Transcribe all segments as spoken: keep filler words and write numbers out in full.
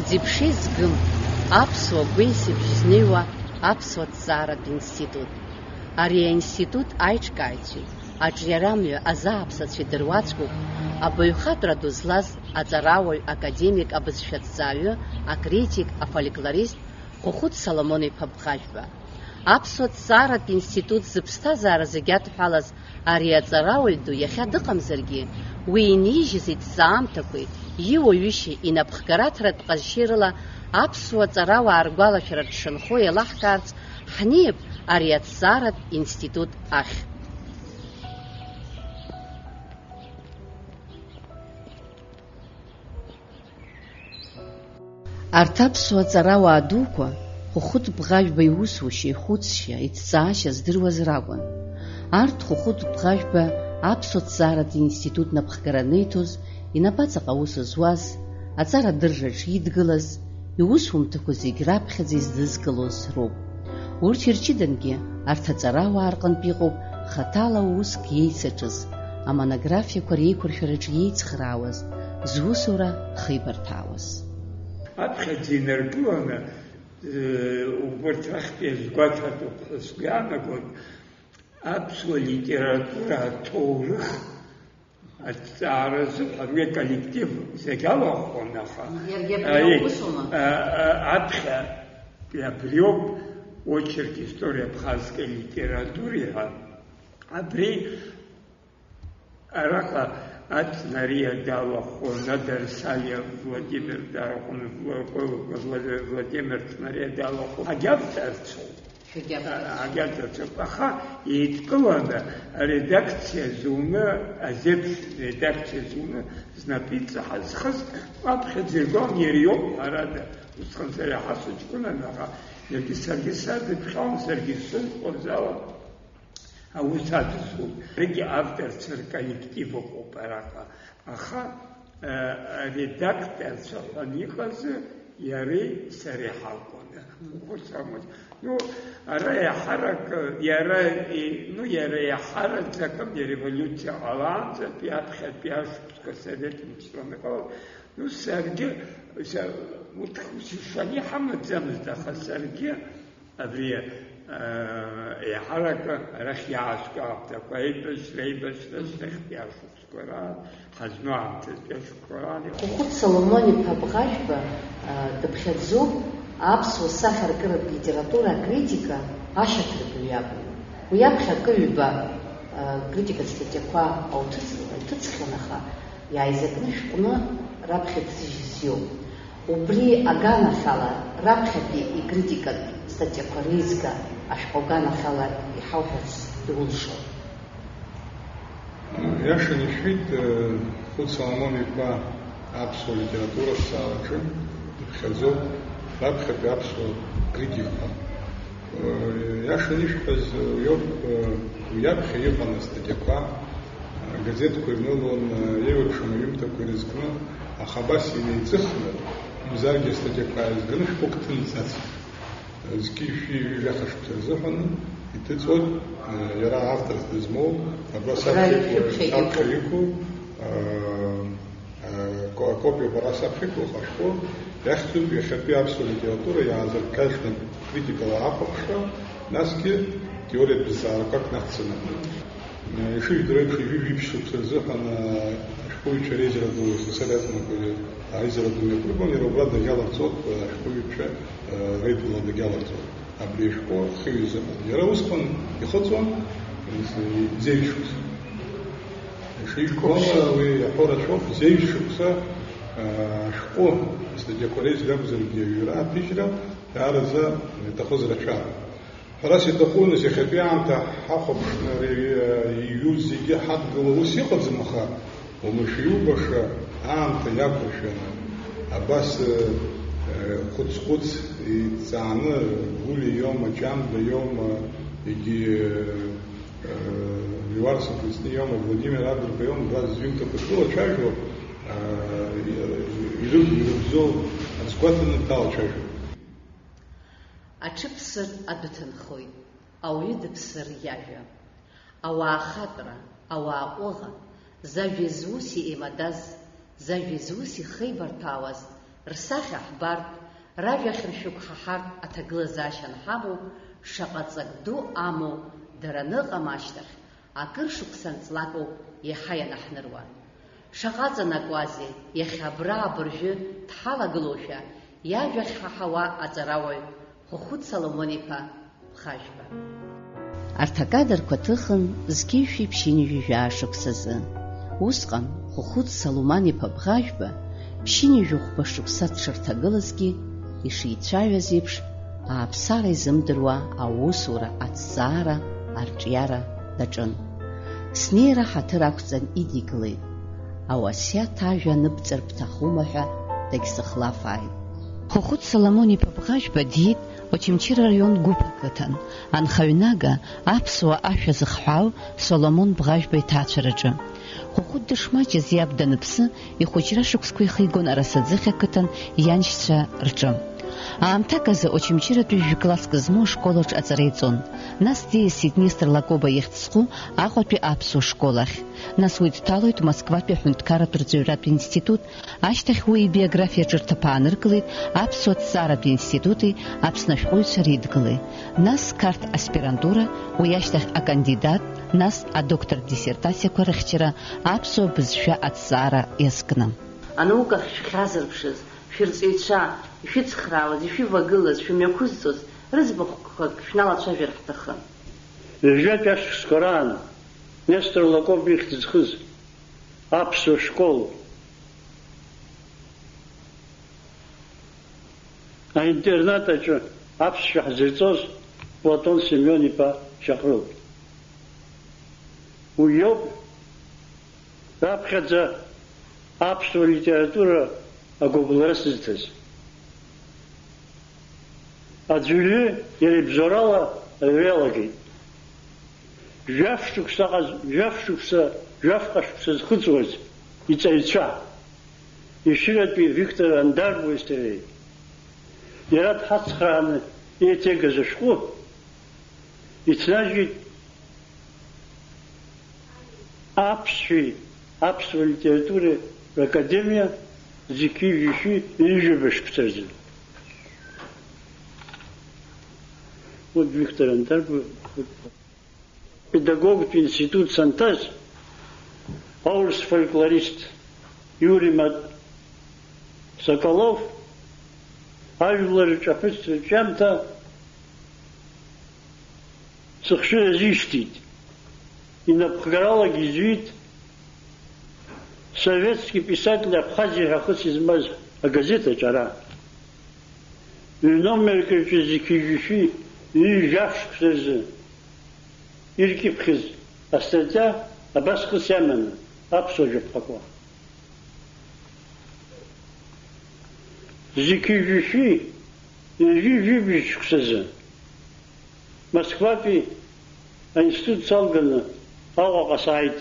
Зеиԥши згым, аԥсуа гәеисыбжь знеиуа аԥсуа ҭҵааратә институт. Ари аинститут аиҿкааҩцәеи аҿиарамҩа азааԥсацәеи дыруаӡәкуп, абаҩхатәра ду злаз аҵарауаҩ академик, абызшәаҭҵааҩы, акритик, афольклорист Хәыхәыт Соломон-иԥа Бӷажәба. Аԥсуа ҭҵааратә институт зыԥсҭазаара зегьы адҳәалаз ари аҵарауаҩ ду иахьа дыҟамзаргьы, уи инижьыз иҭҵаамҭақәеи иуаҩышьеи инапхгараҭратә ҟазшьеи рыла аԥсуа ҵарауаа ргәалашәара дшанхо еилаҳкаарц ҳнеип ари аҭҵааратә институт ахь. Арҭ аԥсуа ҵарауаа дуқәа Хәыхәыт Бӷажәба иусушьа, ихәыцшьа, иҭҵаашьа здыруаз ракәын. Арҭ Хәыхәыт Бӷажәба аԥсуа ҭҵааратә институт напхгара аниҭоз, инапаҵаҟа аус зуаз, аҵара адырраҿ идгылаз, иусумҭақәа зегь раԥхьаӡа издызкылоз роуп. Урҭ ирҷыдангьы арҭ аҵарауаа рҟынтә иҟоуп хаҭала уск иеицаҿыз, амонографиақәа реиқәыршәараҿы иеицхраауаз, зусура хеибарҭәаауаз. Аԥхьаӡа инаргыланы, э, убарҭ рахьтә иазгәаҭатәуп ҳәа сгәы иаанагоит, аԥсуа литература аҭоурых аҭҵаара азыҳәан уи аколлектив зегь алахәын, аха, иаргьы абри аи, аусума? А, а, аԥхьа абриоуп очерк истории абхазской литературы ҳәа. Абри араҟа Аҵнариа далахәын, Адарсалиа Владимир далахәын, Вла-, Вла-, Владимир Ҵнариа далахәын. Агьавҵарцоуп. Ҳәагьаҵаҿуп, аха еидкыланы аредакциа зуны, азеиԥш редакциа зуны, знапы иҵаҳазхыз аԥхьаӡа иргон, иара иоуп, ҳәарада, усҟан сара иаҳа сыҷкәынан, аха иаргьы саргьы садыԥхьон, саргьы исылшоз ала аус адызулт. Аригьы авторцәа рколлектив ыҟоуп араҟа. Аха, э, аредакторцәа ҳәа иҟаз иареи сареи ҳакәын. Хәыцамыз. Ну, ара иаҳарак, иара, и-, ну, иара иаҳараӡакым, иреволиуциа ҟалаанӡатәи аԥхьатәи ашықәсқәа Совет Мчра аныҟала, ну, саргьы, са-, урҭ ус ишаны иҳамаӡамызт, аха саргьы Абри, э, еиҳарак арахь иаазго аамҭақәа, аибашьра, аибашьра, ашьҭахьтәи ашықәсқәа раан, ҳазну аамҭазтәи ашықәсқәа раан. Хәыхәыт Соломон-иԥа Бӷажәба, э, дыԥхьаӡоуп аԥсуа сахьаркыратә литература акритика ашьаҭаркҩы иакәын. Уи аԥхьа акы-ҩба, э, критикатә статиақәа ауҭыҵ-, уҭыҵхьан, аха иааизакны шәҟәны раԥхьа дҭыжьыз иоуп. Убри аганахьала, раԥхьатәи икритикатә статиақәа реизга ашәҟәы аганахьала иҳауҳәарц иулшоит. Иашан ишәҳәеит, Хәыт Соломон-иԥа аԥсуа литература азҵаараҿы иԥхьаӡоуп раԥхьатәи аԥсуа критикқәа. Иашан ишәҳәаз иоуп, уи аԥхьа иҟан астатиақәа, агазеҭқәа ирнылон, еиуеиԥшым аҩымҭақәа ирызкны, аха абас инеиҵыхны, мамзаргьы астатиақәа ааизганы шәҟәык ҭынҵацт. Зқьи-шәи ҩажәаха шықәса рзыҳәаны иҭыҵуан, иара авторс дызмоу, абра саԥхьа иқәу, саԥхьа иқәу, Акопиақәа ара саԥхьақәа ыҟазшәа иахьӡуп иахьатәи аԥсуа литература иаазырқьаҿны критикала ахәаԥшра, насгьы теориатә зҵаарақәак нацҵаны. Ишыжәдыруа еиԥш, ҩажәи жәиԥшь шықәса рзыҳәан ашәҟәыҩҩцәа реизара ду, Сасран Аҵнақәа аизара ду мҩаԥыргон, иара убра дагьаларҵоит, ашәҟәыҩҩцәа реидгыла дагьаларҵоит. Абри ашәҟәы ахьыҩзыҳәан. Иара усҟан ихыҵуан, зеижә шықәса. Ишижәбо ала, уи аҳәо рацәоуп, зеижә шықәса, аа, ашәҟәы, астатиақәа реизга акәзаргьы, аҩра, аҭыжьра, даараӡа иаҭахыз рацәан. Ҳәарас иаҭаху, нас, иахьатәи аамҭа ҳахәаԥшны, ари, иҩу зегьы ҳадгыло ус иҟаӡам, аха Уамашәа иубаша аамҭа иақәыршәаны, абас, э, э, хәыц-хәыц иҵааны, Гәлиа иоума, Ҷанба иоума, егьи, э, э, Леуарса Кәыҵниа иоума, Владимир Агрба иоума, убас зҩымҭақәа шрылацәажәо, э, иры-, ирыбзоу азгәаҭаны далацәажәоит. Аҽыԥсыр адәы ҭынхоит, ауаҩы дыԥсыр иажәа. Ауаа ахатәра, ауаа ҟәыӷа, зажәа зуси еимадаз, зажәа зуси хеибарҭәаауаз, Рсахьа ҳбартә, ражәа хьыршәыгә ҳаҳартә аҭагылазаашьа анҳамоу, шаҟа ҵак ду амоу, дара аныҟам ашьҭахь, акыр шықәса анҵлакоуп иаҳа ианаҳныруа. Шаҟа ҵанакуазеи, иахьа абра абыржәы дҳалагылоушәа, иажәахь ҳаҳауа аҵарауаҩ Хәыхәыт Соломон-иԥа Бӷажәба. Арҭ акадрқәа ҭыхын зқьи жәшәи ԥшьынҩажәи жәаа шықәсазы. Усҟан Хәыхәыт Соломон-иԥа Бӷажәба ԥшьынҩажәи хәба шықәса дшырҭагылазгьы, ишицәажәаз еиԥш, ааԥсара изымдыруа аусура, аҭҵаара, арҿиара даҿын. Снеира ҳаҭыр ақәҵан идикылеит. Ауасиаҭ ажәа аныбҵар бҭахума ҳәа дагьсыхлафааит. Хәыхәыт Соломон-иԥа Бӷажәба диит Очамчыра араион Гәыԥ ақыҭан, анхаҩнага, аԥсуа ашәа зыхҳәаау Соломон Бӷажәба иҭаацәараҿы. Хәыхәыт дышмаҷыз иаб даныԥсы, ихәыҷра шықәсқәа ихигон Арасаӡыхь ақыҭан ианшьцәа рҿы. Аамҭак азы Очамчыратәи жәкласск змоу ашколаҿ аҵара иҵон. Нас диасит Нестор Лакоба ихьӡ зху Аҟәатәи аԥсуа школ ахь. Нас уи дҭалоит Москватәи аҳәынҭқарратә рҵаҩратә институт, ашьҭахь уи ибиографиаҿы рҭыԥ ааныркылеит Аԥсуа ҭҵааратә институти Аԥсны ашәҟәыҩҩцәа реидгылеи, нас Қарҭ аспирантура, уи ашьҭахь акандидат, нас адоктор диссертациақәа рыхьчара аԥсуа бызшәа аҭҵаара иазкны. Анаукахь шәхьазырԥшыз, шәырҵаҩцәа, ишәыцхраауаз, ишәывагылаз, шәымҩақәызҵоз рыӡбахәқәак шәналацәажәар ҳҭахын. Ҩажәатәи ашықәсқәа раан Нестор Лакоба ихьӡ зхыз аԥсуа школ аинтернат аҿы аԥсшәа ҳзырҵоз Платон Семион-иԥа Шьаҟрыл. Уи иоуп раԥхьаӡа аԥсуа литература агәыбылра сызҭаз. Аӡәырҩы иара ибзоурала аҩра иалагеит. Жәаф шықәса ҟаз-, жәаф шықәса, жәафҟа шықәса зхыҵуаз иҵаҩцәа, Ешыратәи Виктор Андарбуи сареи, иара дҳацхрааны еиҭеигаз ашәҟәы иҭнажьит аԥсшәеи аԥсуа литературеи ракадемиа зқьи жәшәи ҩажәи жәаба шықәса рзы. Уи Виктор Андарбуи, педагогтә институт санҭаз, аурыс фольклорист Иури Мат-, Соколов ажәлар рҿаԥыцтә рҿиамҭа сыхшыҩ азишьҭит. Инапхгаралагьы изҩит Советский писатель Абхазии ҳәа хыс измаз агазеҭ аҿы ара. Ҩномерк рҿы зқьи жәшәи ҩажәи жәаф шықәса рзы иркьыԥхьыз астатиа абас хыс иаманы, аԥсуа жәаԥҟақәа. Зқьи жәшәи ҩажәи жәибжь шықәсазы Москватәи аинститут салганы Аҟәаҟа сааит.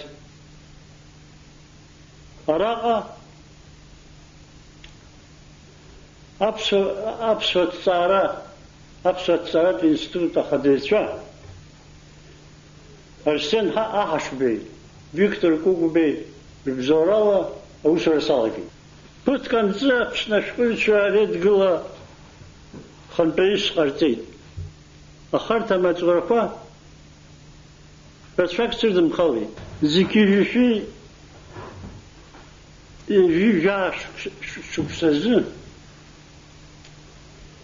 Араҟа аԥсуа, аԥсуа ҭҵаара, аԥсуа ҭҵааратә институт ахадацәа Арсен Ҳа-, Аҳашбеи, Виктор Кәыкәбеи рыбзоурала аусура салагеит. Ԥыҭк анҵы Аԥсны ашәҟәыҩҩцәа реидгыла хантәаҩыс сҟарҵеит. Аха арҭ амаҵурақәа рацәак срыдымхалеит. Зқьи жәшәи ҩажәи жәаа шықәс-, шықәсазы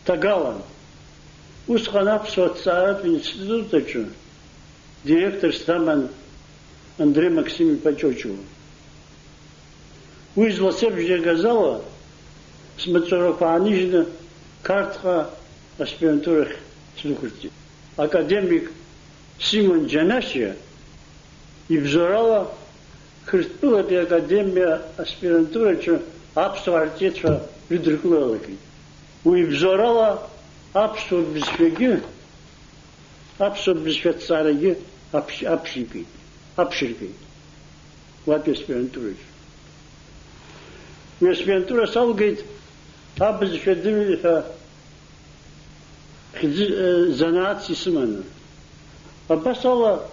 ҭагалан. Усҟан аԥсуа ҭҵааратә институт аҿы директорс даман Андреи Максим-иԥа Ҷоҷуа. Уи злацәажәогаз ала, смаҵурақәа ааныжьны Қарҭҟа аспирантурахь сдәықәырҵеит. Академик Симон Џьанашьа ибзоурала Қырҭтәылатәи академиа аспирантураҿы аԥсуаа рҵеицәа рыдыркылара алагеит. Уи ибзоурала аԥсуа бызшәагьы, аԥсуа бызшәа аҭҵаарагьы аԥш-, аԥшьигеит, аԥшьыргеит. Уатәи аспирантураҿы. Уи аспирантура салгеит абызшәа дырҩыр ҳәа хьӡы, э, занааҭс исыманы. Абас ала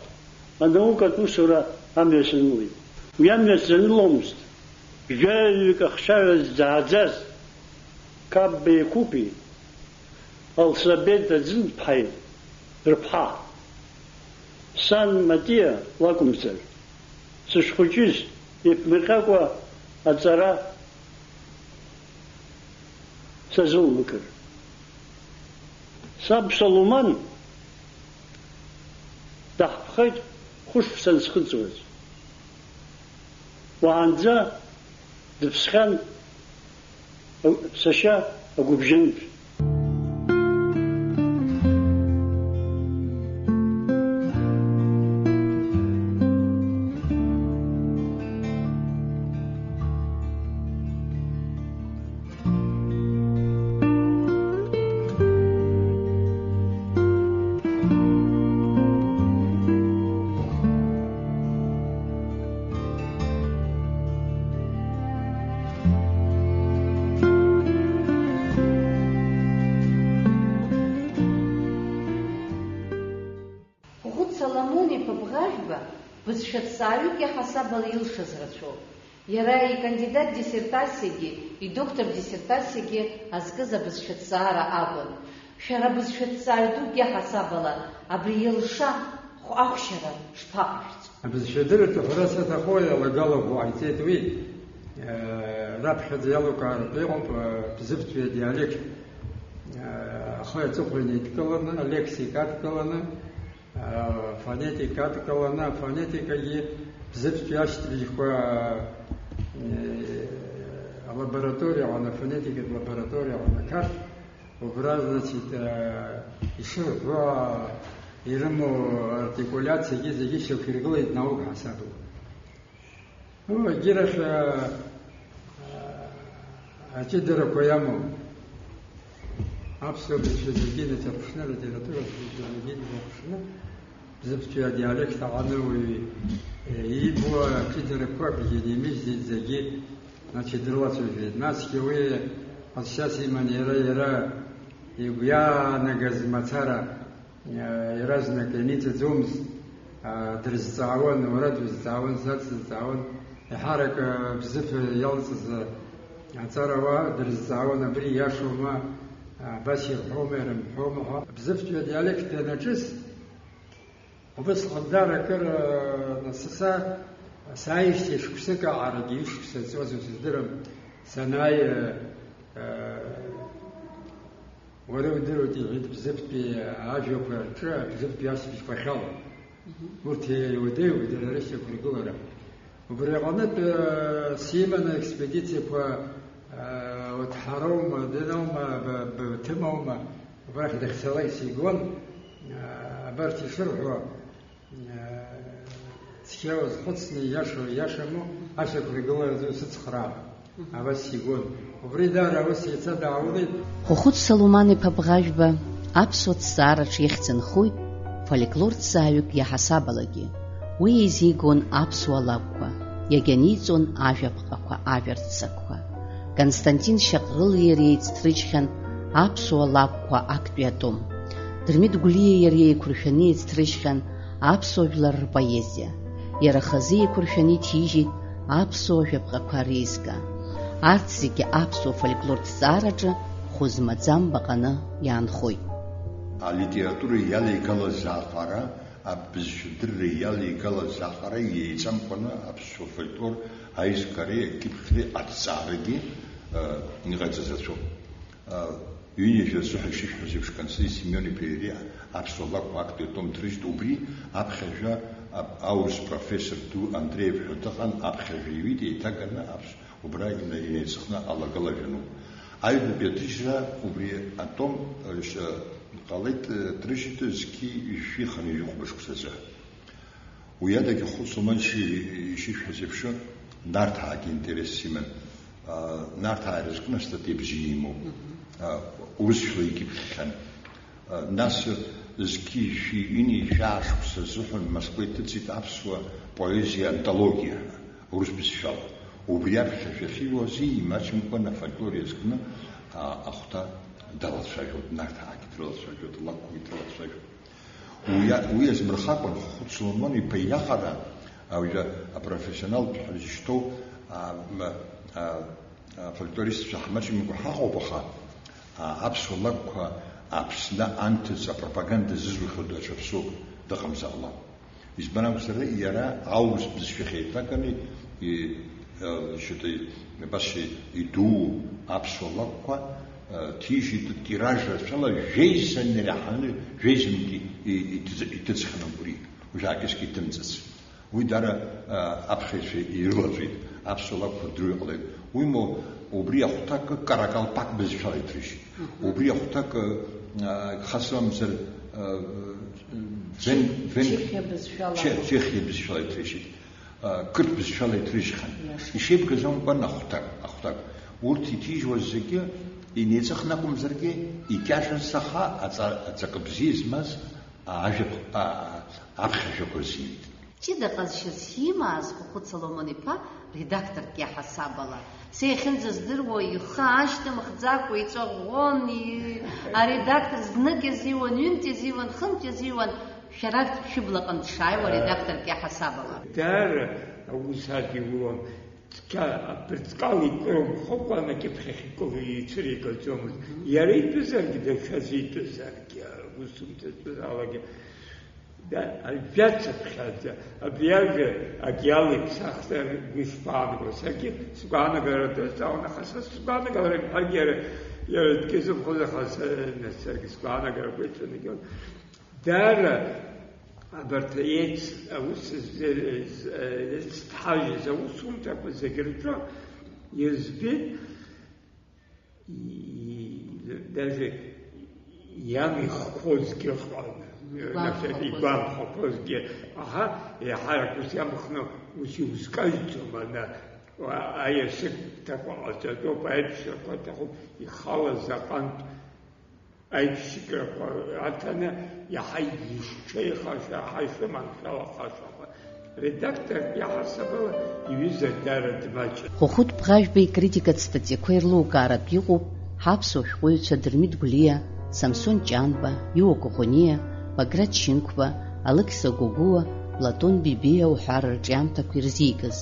анаукатә усура амҩа санылеит. Уи амҩа саныломызт, жәаҩаҩык ахшара ззааӡаз Каббеи Қәыԥи Алсабеда Ӡынԥҳаи рыԥҳа, сан Матиа лакәымзар, сышхәыҷыз иԥмырҟьакәа аҵара сазылмыгыр. Саб Соломон даҳԥхеит хәышықәса анхыҵуаз. Уаанӡа дыԥсхьан сашьа агәыбжьынтә. Хәыхәыт Соломон-иԥа Бӷажәба бызшәаҭҵааҩык иаҳасабала илшаз рацәоуп. Иара икандидат диссертациагьы, идоктор диссертациагьы азкыз абызшәаҭҵаара акәын. Шәара бызшәаҭҵааҩ дук иаҳасабала абри илша хә-, ахәшьара шԥаҟашәҵо? Абызшәадырраҿы ҳәарас иаҭаху иалагалақәоу ҟаиҵеит уи. Э, раԥхьаӡа иалукаартә иҟоуп, э, бзыԥтәи адиалект. Э, ахи аҵыхәеи неидкыланы, алексика адкыланы, э, афонетика адкыланы, афонетикагьы бзыԥтәи ашьҭыбжьқәа, э, алабораториа аҟны, афонетикатә лабораториа аҟны ақарҭ, убра, значит, э, ишырҳәо, ирымоу артикулиациагьы зегьы шьақәиргылеит наукатә ҳасабла. Егьирахь, аа, аҷыдарақәа иамоу аԥсуа бызшәа зегьы инархьыԥшны, алитература зегьы инархьыԥшны, бзыԥтәи адиалект аҟны уаҩы, е, иибо аҷыдарақәа абжьы немыжьӡеит зегьы, значит, дрылацәажәеит. Насгьы уи ҟазшьас иман иара, иара игәы иаанагаз мацара иаразнак ианиҵаӡомызт, дрызҵаауан, уара дузҵаауан, сзацызҵаауан, еиҳарак бзыԥ иалҵыз аҵарауаа дрызҵаауан, абри ииашоума, абас ирҳәома, ирымҳәома ҳәа. Бзыԥтәи адиалект данаҿыз, убысҟан даара акыр, са, сааижьҭеи шықәсык аҟарагьы, ҩышықәса ҵуазу сыздырам, санааи, Уара удыруеит, иҳәеит, бзыԥтәи ажәақәа рҿы бзыԥтәи ашьҭыбжьқәа ахьалоу. Мгм. Урҭ еиуадаҩуп дара рышьақәыргылара. Убри аҟнытә, э, симаны аекспедициақәа, э, Уҭҳароума, Дынаума, Б-, Б-, Ҭымаума, убрахь дахьцалак сигон, э, абарҭ ишырҳәо, Цқьа уазхәыцны, ииашоу ииашаму ашьақәыргыларазы усыцхраап. Абас сигон. Убри даара аус еица даауеит. Хәыхәыт Салуман-иԥа Бӷажәба аԥсуа ҭҵаараҿ ихьӡ анхоит фольклорҭҵааҩык иаҳасабалагьы. Уи еизигон аԥсуа лакәқәа, иагьаниҵон ажәаԥҟақәа, ажәа рццакқәа. Константин Шьаҟрылеи иареи еицҭрыжьхьан аԥсуа лакәқәа актәи атом. Дырмит Гәлиеи иареи еиқәыршәаны еицҭрыжьхьан аԥсуа жәлар рпоезиа. Иара хазы еиқәыршәаны иҭижьит аԥсуа жәаԥҟақәа реизга. Арҭ зегьы аԥсуа фольклорҭҵаараҿы хәы змаӡам баҟаны иаанхоит. Алитература иалеигалаз аҟара, абызшәадырра иалеигалаз аҟара иеиҵамкәаны аԥсуа фольклор аизгареи акьыԥхьреи аҭҵаарагьы, э, иҟаиҵаз рацәоуп. Ҩынҩажәа рзы ҳәа ишышәҳәаз еиԥш, Константин Семион-иԥа иареи аԥсуа лакәқәа актәи атом ҭрыжьт, убри аԥхьажәа, а-, аурыс профессор ду Андреев ҳәа дыҟан, аԥхьажәа иҩит, еиҭаганы аԥс-, убра ина-, инеиҵыхны алагала жәануп. Аҩбатәи аҭыжьра убри атом, э, ш-, ҟалеит, э, ҭрыжьит зқьи жәшәи хынҩажәи хәба шықәсазы. Уи адагьы Хәыхәыт Салуман иши-, ишишәҳәаз еиԥш, Нарҭаагьы интересс иман. А, Нарҭаа ирызкны астатиа бзиа имоуп. Мгм. А, урысшәала икьыԥхьхьан. А, нас зқьи жәшәи ҩынҩажәи жәаа шықәса азыҳәан Москва иҭыҵит аԥсуа поезиа антологиа, урыс бызшәала. Убри аԥхьа шәахьиуазеи имаҷымкәан афольклор иазкны, а, ахәҭа далацәажәоит, Нарҭаагьы дрылацәажәоит, лакәқәагьы дрылацәажәоит. Уи, уи азмырхакәан, Хәыхәыт Соломон-иԥа иаҟара, уажәы апрофессионалтә ҳәа изышьҭоу, а, м, а, Афольклористцәа ҳмаҷымкәа ҳаҟоуп, аха, а, аԥсуа лакәқәа Аԥсны анҭыҵ апропаганда зызухьоу даҽа ԥсуак дыҟамзар ҟалап. Избан акәзар, иара аурыс бызшәахь еиҭаганы, и-, а, шьыта, абас идуу аԥсуа лакәқәа, а, ҭижьит тираж рацәала жәеиза инареиҳаны, жәеизамкгьы и-, иҭыҵ-, иҭыҵхьан убри, уажәаакьысгьы иҭымҵыц. Уи дара, а, аԥхьаҩцәа ирылаҵәеит, аԥсуа лакәқәа рдырҩа ҟалеит. Уимоу, убри ахәҭакы каракалпак бызшәала иҭрыжьит. Мгм. Убри ахәҭакы, а, хасамзар, а, вен-, вен-, Чехиа бызшәала. Че-, Чехиа бызшәала иҭрыжьит. А, қырҭ бызшәала иҭрыжьхьан. Иаша. Ишеибгаз акәын ахәҭак, ахәҭак. Урҭ иҭижьуаз зегьы инеиҵыхны акәымзаргьы, икьаҿыз саха аҵа-, аҵакы бзиа змаз ажәа-, а-, аԥхьажәақәа рзиҩит. Ҷыда ҟазшьас имааз Хәыхәыт Соломон-иԥа редакторк иаҳасабала, сеихьынӡаздыруа, ихы аашьҭымхӡакәа иҵәаӷәӷәон, и-, аредактор знык иазиуан, ҩынтә иазиуан, хынтә иазиуан, шәара шәыблаҟынтә дшааиуа редакторк иаҳасабала. Даара аус адиулон, цқьа абырҵҟала икылымхыкәа анакьыԥхьахь икыло ицәыригаӡомызт. Иара итәызаргьы, даҽаӡәы итәызаргьы, аусумҭа зтәыз алагьы. Да, ажәацыԥхьаӡа, абри ажәа агьал иԥсахзар гәы ишԥаанаго? Саргьы сгәаанагара дазҵаауан, аха са сгәаанагалара имҳәагь иара, иара акгьы зымхоз, аха са, нас саргьы сгәаанагара гәеиҭанакуан. Даара абарҭ еиц-, аус з-, з-, еицҭҳажьыз аусумҭақәа зегь рҿы избеит. И-, даже иамихқәозгьы ыҟан, Игәамԥхақәоз. Игәамԥхақәозгьы, аха еиҳарак ус иамхны ус иузкажьӡом, ана, а-, аиасыԥдақәа ҟаҵатәуп, аиԥшрақәа аҭахуп, ихала заҟантә аиԥшьыкрақәа аҭаны, иаҳа ишҽеихаша, иаҳа ишыманшәалахашақәа. Редакторк иаҳасабала иҩыза даара дмаҷын. Хәыхәыт Бӷажәба икритикатә статиақәа ирлукааратә иҟоуп ҳаԥсуа шәҟәыҩҩцәа Дырмит Гәлиа, Самсон Ҷанба, Иуа Коӷониа, Баграт Шьынқәба, Алықьса Гогәуа, Платон Бебиа уҳәа рырҿиамҭақәа ирзикыз.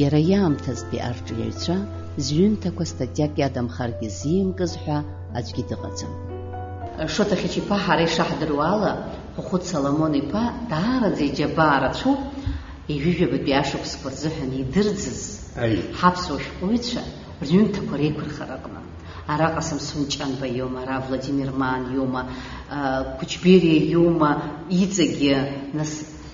Иара иаамҭазтәи арҿиаҩцәа зҩымҭақәа статиак иадамхаргьы ззимкыз ҳәа аӡәгьы дыҟаӡам. Шоҭа Хьычиԥа, ҳара ишаҳдыруа ала, Хәыхәыт Соломон-иԥа даараӡа иџьабаа рацәоуп, ҩажәижәабатәи ашықәсқәа рзыҳәан идырӡыз Аи. ҳаԥсуа шәҟәыҩҩцәа рҩымҭақәа реиқәырхара аҟны. Араҟа Самсон Ҷанба иоума, ара Владимир Маан иоума, а, Кәычбериа иоума, иҵегьы, нас,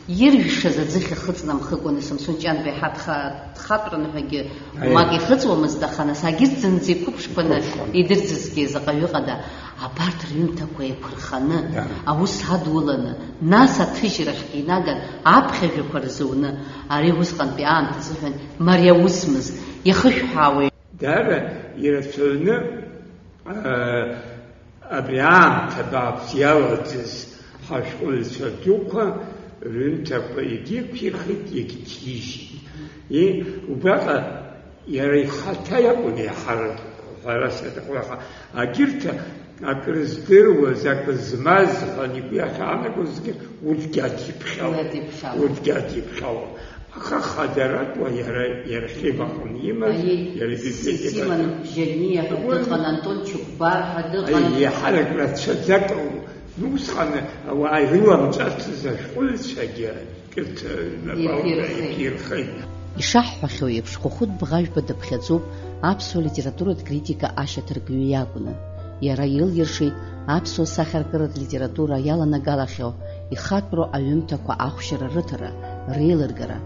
иржәшаз аӡыхь ахыҵнамхыкәаны Самсон Ҷанба иаҳа дха-, дхатәраны ҳәагьы Аи. Уамак ихыҵуамызт, аха нас агьырҭ зынӡа иқәыԥшқәаны Иқәыԥшқәаны. Идырӡызгьы заҟаҩы ыҟада, абарҭ рҩымҭақәа еиқәырханы, Да. Аус адуланы, нас аҭыжьрахьгьы инаган, аԥхьажәақәа рзуны, ари усҟантәи аамҭа азыҳәан мариа усмызт, иахышәҳәаауеи? Даара ирацәаҩны, аа, абри аамҭа бааԥс иалаӡыз ҳашәҟәыҩҩцәа дуқәа рҩымҭақәа егьиқәирхеит, егьҭижьит. И, убраҟа иара ихаҭа иакәын еиҳарак, ҳәарас иаҭаху, аха агьырҭ акрыздыруаз, акрызмаз ҳәа игәы иахьаанагозгьы урҭгьы адиԥхьалон. Уи адиԥхьалон. Урҭгьы адиԥхьалон. Аха хадаратәла иара, иара хьыбаҟны имаз, Аиеи, иара ибиблиотека Симон Бжьаниа ҳәа Уи дыҟан, Антон Чықәбар ҳәа дыҟан. Аиеи, иаҳарак рацәаӡак усҟан ауаа ирыламҵәацыз ашәҟәыҩҩцәагьы ҿыц рнапы Иаԥирхеит. Иаԥирхеит. Ишаҳҳәахьоу еиԥш, Хәыхәыт Бӷажәба дыԥхьаӡоуп аԥсуа литературатә критика ашьаҭаркҩы иакәны. Иара илиршеит аԥсуа сахьаркыратә литература иаланагалахьоу ихатәроу аҩымҭақәа ахәшьара рыҭара, реилыргара,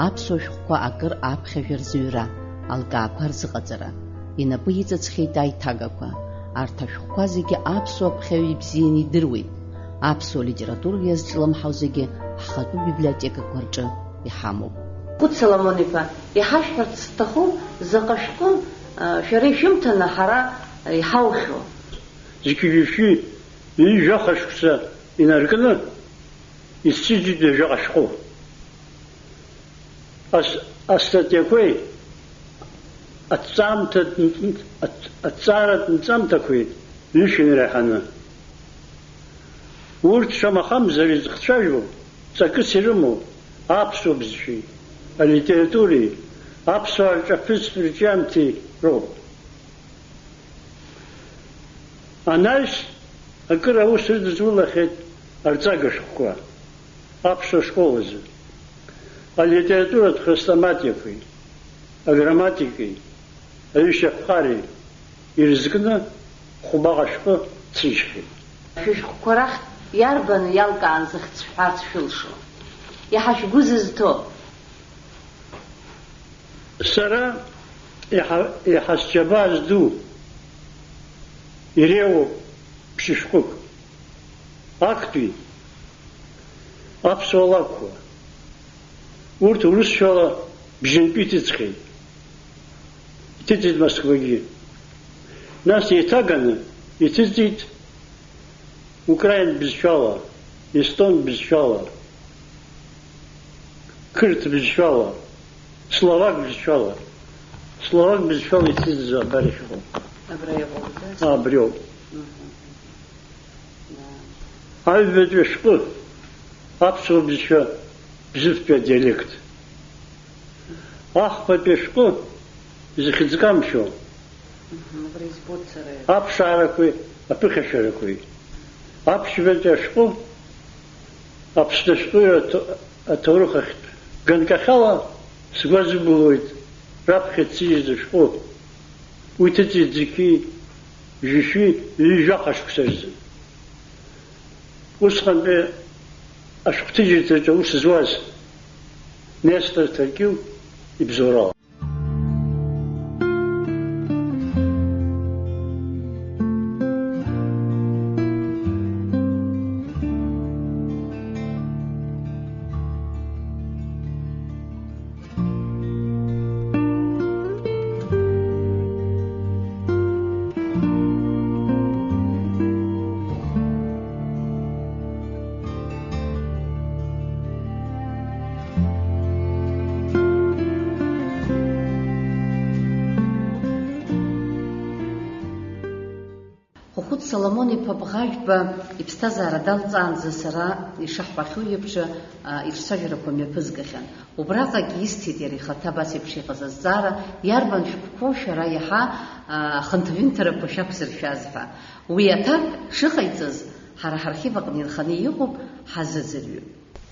аԥсуа шәҟәқәа акыр аԥхьажәа рзыҩра, алкаақәа рзыҟаҵара. Инапы иҵыҵхьеит аиҭагақәа. Арҭ ашәҟәқәа зегьы аԥсуа ԥхьаҩ ибзианы идыруеит. Аԥсуа литература иазҿлымҳау зегьы ҳхатәы библиотекақәа рҿы иҳамоуп. Хәыт Соломон-иԥа, иҳашәҳәарц сҭахуп, заҟа шәҟәы, а, шәара ишәымҭаны ҳара иҳаухьоу. Зқьи жәшәи ҩажәаха шықәса инаркны, исзыӡырҩуеит ҩажәаҟа шәҟәы. Ас-, астатиақәеи аҭҵаамҭатә нҵ-, аҭ-, аҭҵааратә нҵамҭақәеи ҩышәи инареиҳаны. Урҭ шамахамзар изыхцәажәо, ҵакыс ирымоу аԥсуа бызшәеи, алитературеи, аԥсуаа рҿаԥыцтә рҿиамҭеи роуп. Анаҩс, акыр аус рыдызулахьеит арҵага шәҟәқәа аԥсуа школ азы, алитературатә хрестоматиақәеи, аграмматикеи, аҩышьаԥҟареи ирызкны хәмаҟа шәҟәы ҭынчхьеит. Шәышәҟәқәа рахьтә иарбану иалкаан зыхьӡ ҳҳәарц шәылшо? Иаҳа шәгәы зызҭо? Сара иаҳа, иаҳа сџьабаа зду, иреиуоуп ԥшьышәҟәык. Актәи аԥсуа лакәқәа. Урҭ урысшәала бжьынтәы иҭыҵхьеит. Иҭыҵит Москвагьы. Нас еиҭаганы иҭыҵит украин бызшәала, естон бызшәала, қырҭ бызшәала, словак бызшәала. Словак бызшәала иҭыҵыз абар ишәҟәы. Абра иҟоуп, да? Абриоуп. Мгм. Аҩбатәи ашәҟәы, аԥсуа бызшәа бзыԥтәи адиалект. Ахԥатәи ашәҟәы, зыхьӡ камшәо. Мгм, убра избоит сара. Аԥшаарақәеи аԥыхьашәарақәеи. Аԥшьбатәи ашәҟәы, Аԥсны ашәҟәыҩҩы аҭ-, аҭоурых ахьтә ганкахьала сгәы азыбылуеит раԥхьа дсыжьыз ашәҟәы. Уи ҭыҵит зқьи жәшәи ҩажәаҟа шықәса рзы. Усҟантәи ашәҟәҭыжьырҭаҿы аус зуаз Нестор Ҭаркьыл ибзоурала. Хәыхәыт Соломон-иԥа Бӷажәба иԥсҭазаара далҵаанӡа сара ишаҳҳәахьоу еиԥш, а, ирцәажәарақәа мҩаԥызгахьан. Убраҟагь исҭеит иара ихаҭа абас еиԥш иҟаз азҵаара, иарбан шәҟәқәоу шәара иаҳа, а, ахынҭаҩынҭарақәа шәақәзыршәаз ҳәа. Уи аҭак шыҟаиҵаз, ҳара ҳархив аҟны инханы иҟоуп, ҳазыӡырҩып.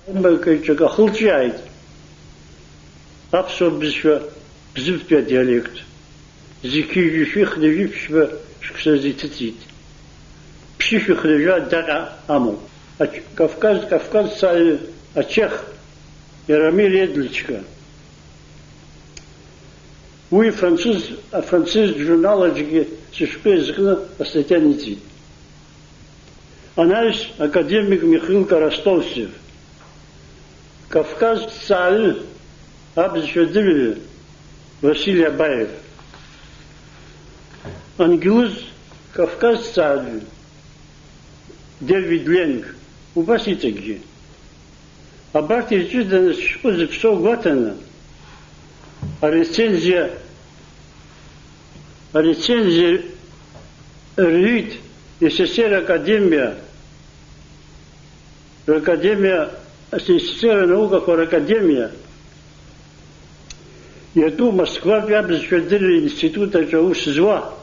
Аимакаҿ акы ахылҿиааит. Аԥсуа бызшәа бзыԥтәи адиалект. Зқьи жәшәи хынҩажәи ԥшьба шықәсазы иҭыҵит. Ԥшьышәи хынҩажәа адаҟьа амоуп. Ач-, Кавказ, Кавказҵааҩы ачех Иарамир Едличка. Уи францыз, афранцыз журнал аҿгьы сышәҟәы иазкны астатиа ниҵеит. Анаҩс академик Михаил Коростовцев, Кавказҵааҩы, абызшәадырҩы Василий Абаев, ангелыз Кавказҵааҩы Дэвид Ленг, убас иҵегьгьы. Абарҭ ирҷыданы сышәҟәы зыԥсоу гәаҭаны, арецензиа, арецензиа рҩит С С С Р академиа, ракадемиа, С С С Р анаукақәа ракадемиа, иатәу Москватәи абызшәа адырра институт аҿы аус зуа,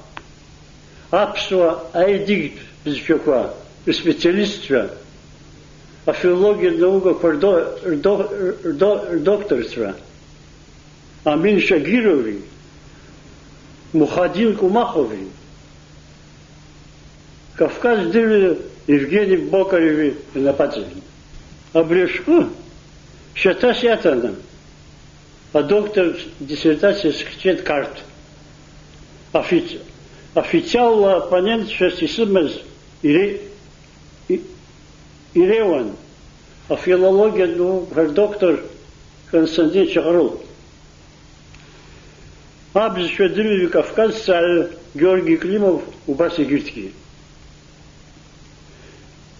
аԥсуа аедиктә бызшәақәа рспециалистцәа, афилологиатә наукақәа рдо-, рдо-, рдо-, рдокторцәа, Амин Шагирови, Мухадин Кумахови, Кавказ дырҩы Евгени Бокареви рнапаҵаҩын. Абри ашәҟәы шьаҭас иаҭаны, адоктортә диссертациа сыхьчеит Қарҭ. Офици-, официалла оппонентцәас исымаз ире-, и-, иреиуан афилологиатә наукақәа рдоктор Константин Чаҟрыл. Абызшәа дырҩегьых Кавказҵааҩы Георги Климов убас егьырҭгьы.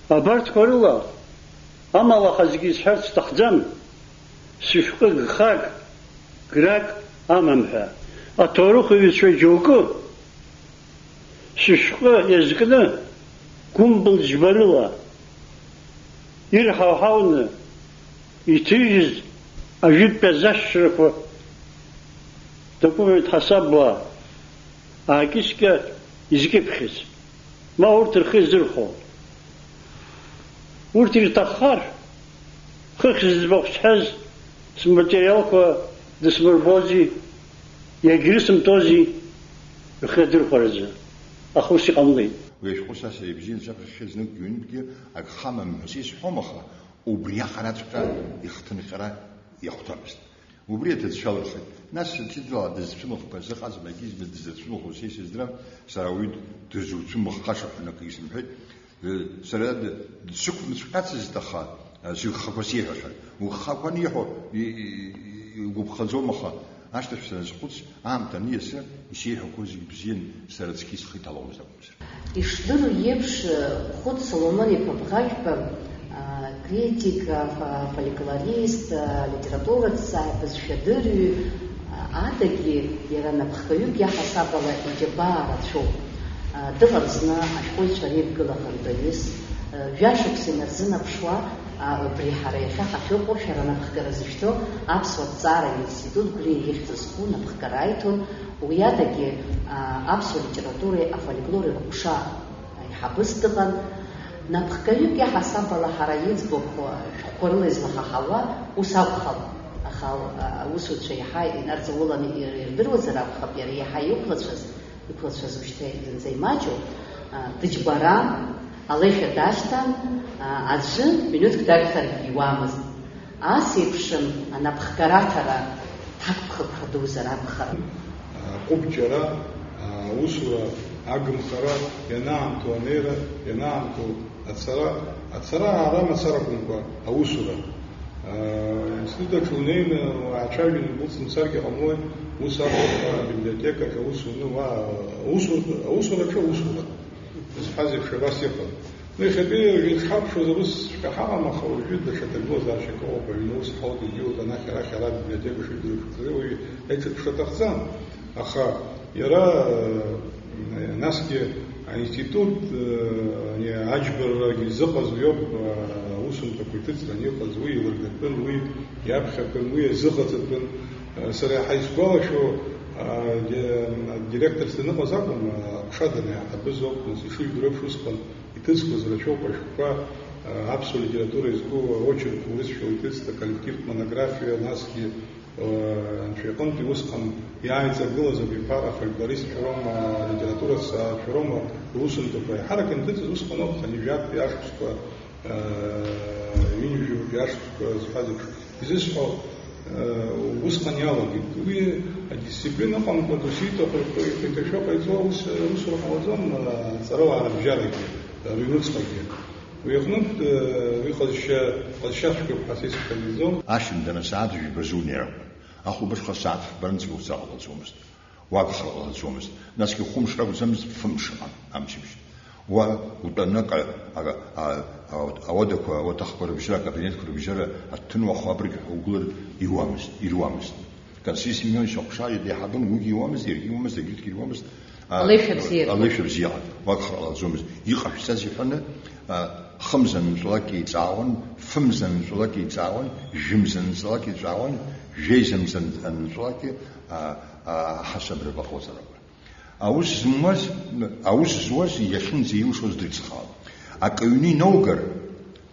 Абарҭқәа рыла, амала ахаҵгьы исҳәарц сҭахӡам, сышәҟәы гхак, грак амам ҳәа. Аҭоурыхҩцәа џьоукы сышәҟәы иазкны, гәымбыл џьбарыла ирҳауҳауны иҭижьыз ажәытәтәи азашьцәарақәа документ ҳасабла аакьыскьа изкьыԥхьыз. Ма урҭ рхы иазырхәо. Урҭ ирҭаххар, хыхь зыӡбахә сҳәаз сматериалқәа дысмырбози, иагьрысымҭози рхы иадырхәаразы. Аха ус иҟамлеит. Уи ашәҟәы са сара ибзианы саԥхьахьхьа зныкгьы ҩынтәгьы ак хамам ҳәа сизҳәом, аха убриаҟараҵәҟьа ихҭынҟьара иахәҭамызт. Убри аҭыӡшәа алырхит. Нас сыԥсыӡала дызцәымӷқәа зыҟаз, макьызма дызрыцәымӷу са исыздырам, сара ауаҩы дызуцәымыӷхаша ҳәа акгьы сымҳәеит. Сара д-, дсықәымҵәҟьацызт, аха, а, сыгхақәа сеиҳәахьан. Угхақәа аниҳәо, и-, и-, и-, игәаԥхаӡом, аха ашьҭахь саназхәыц, аамҭа аниасы, исеиҳәақәо зегь бзиан, сара аӡәгьы схы иҭаломызт акәымзар. Ишдыру еиԥш, Хәыт Соломон-иԥа Бӷажәба, а, критик, а, фо-, фольклорист, а, литератураҭҵааҩ, абызшәадырҩы, а, адагьы иара напхгаҩык иаҳасаб ала иџьабаа рацәоуп. А, дыҟан зны ашәҟәыҩҩцәа реидгыла ахантәаҩыс, а, жәашықәса инарзынаԥшуа, а, убри ҳара иахьа ҳахьыҟоу шәара анапхгара зышәҭо аԥсуа ҭҵаара институт Гәлиа ихьӡ зху напхгара аиҭон, уи адагьы, а, аԥсуа литературеи афольклори рҟәша аиҳабыс дыҟан. Напхгаҩык иаҳасаб ала ҳара иӡбахә шәҟәқәа рыла излаҳаҳауа ус акәхап, аха, а, аусуцәа иаҳа инарҵауланы ир-, ирдыруазар акәхап, иара иаҳа иқәлацәаз, иқәлацәаз уажәшьҭа зынӡа имаҷу, а, дыџьбаран, алеишәа дашьҭан, а, аӡәы минуҭк дагхаргьы иуамызт. Ас еиԥшым анапхгараҭара ҭакԥхықәра дуӡӡа ракәхарын. Аҟәыбҷара, аусура, агымхара, ианаамҭоу анеира, ианаамҭоу ацара, ацара-аара мацара акәымкәа, аусура. Институт аҿы унеины уаацәажәаны удәылҵны уцаргьы ҟамлои, ус акәымкәа, абиблиотекаҿ аус уны, уа, аусур-, аусураҿы аусура. Изҳәаз еиԥш, абас иҟан. Ну, иахьатәи уажәы ишҳарԥшуаз, абысҵәҟьа ҳаҟам, аха уажәы даҽа ҭагылазаашьак ыҟоуп, аҩны ус ҳауп, егьиуеит, анахь-арахь ара абиблиотека шыдырԥшӡоу уаҩы еиҿырԥшра аҭахӡам. Аха иара, э, насгьы аинститут, э, ани аџьбаррагьы зыҟаз уиоуп, э, аусумҭақәа иҭыҵран иҟаз, уи илыргатәын, уи иаԥхьатәын, уи иазыҟаҵатәын. Э, сара иаҳа исгәалашәо, э, ди-, адиректорс даныҟаз акәым, э, аҟәша данаиаҳабыз ауп, нас ишыжәдыруа еиԥш усҟан иҭыҵқәаз рацәоуп ашәҟәқәа, а, аԥсуа литература иазку аочерк урысшәала иҭыҵт, аколлективтә монографиа, насгьы, а, анцәа иҟынтәи усҟан иааиҵагылаз абиԥара афольклористцәа роума, алитератураҭҵааҩцәа роума русумҭақәа еиҳарак ианҭыҵыз усҟан ауп, хынҩажәатәи ашықәсқәа, а, ҩынҩажәатәи ашықәсқәа зҳәаз еиԥш. Изысҳәо, э, усҟан иалагеит. Уи адисциплина ыҟамкәа, досу ииҭаху ихы-, ихы иҭашәо ҟаиҵо аус, аусура ҟалаӡом, э, ҵарауаа рыбжьарагьы, э, рыҩнуҵҟагьы. Уи аҟнытә, э, уи ҟазшьа, ҟазшьа цәгьоуп ҳәа са исхьанӡаӡом. Ашьыжьымҭан асааҭ жәба зунеи акәын. Ахәылбыҽха асааҭ фба рынҵәоу ҵа ҟалаӡомызт. Уагхар ҟалаӡомызт. Насгьы хәымш ракәӡамызт, фымш ыҟан, амчыбжь. Уа утәаны аҟ-, а-, а-, а-, ауадақәа, ауаҭахқәа рыбжьара, акабинетқәа рыбжьара аҭҭын уахәабрагь ҳәа угылар иуамызт, ируамызт. Константин Семионович аҟәша деиҳабын, уигьы иуамызт, иаргьы иуамызт, егьырҭгьы ируамызт. А, алеишәа бзиа. Алеишәа бзиа, уагхар ҟалаӡомызт. Иҟашәҵаз иҳәаны, а, хымз анынҵәалак еиҵаауан, фымз анынҵәалак еиҵаауан, жәымз анынҵәалак еиҵаауан, жәеиза мз анынҵәалак, а, а, ҳасабрақәа ҟауҵарақәа. Аус змуаз, аус зуаз иахьынӡаилшоз дрыцхраауан. Акы аҩны иноугар,